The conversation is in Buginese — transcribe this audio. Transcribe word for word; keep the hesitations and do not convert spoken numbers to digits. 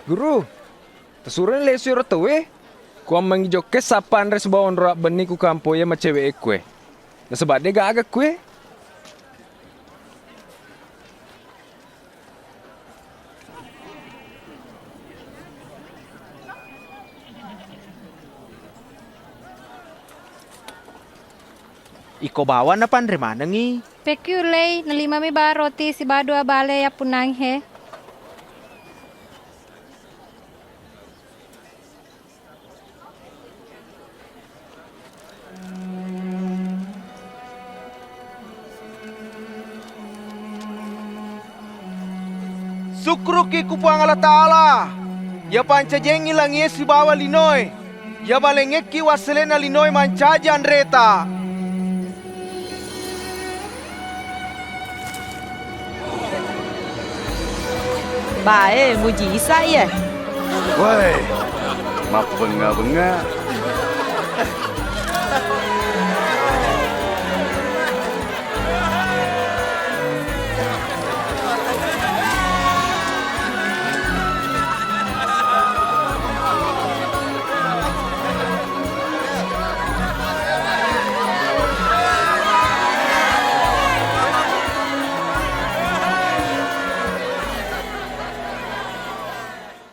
Guru, tasuroni lesu ero tauwe? Kuammengngi jokke sappa anre sibawa onro abbenni ku kampoe macewe'e kue. Nasaba de gaga kue. Iko bawang napanre manengngi. Pekki ullei, nalimami ba roti sibawa dua bale yappunnangi he. Sukkuruki ku Puang Allah Ta'ala, iya pancajiangngi langie sibawa linoe, iya malengngekki wassele'na linoe mancaji anreta. Bae, mujisa iye. Woi, mappengnga-bengnga.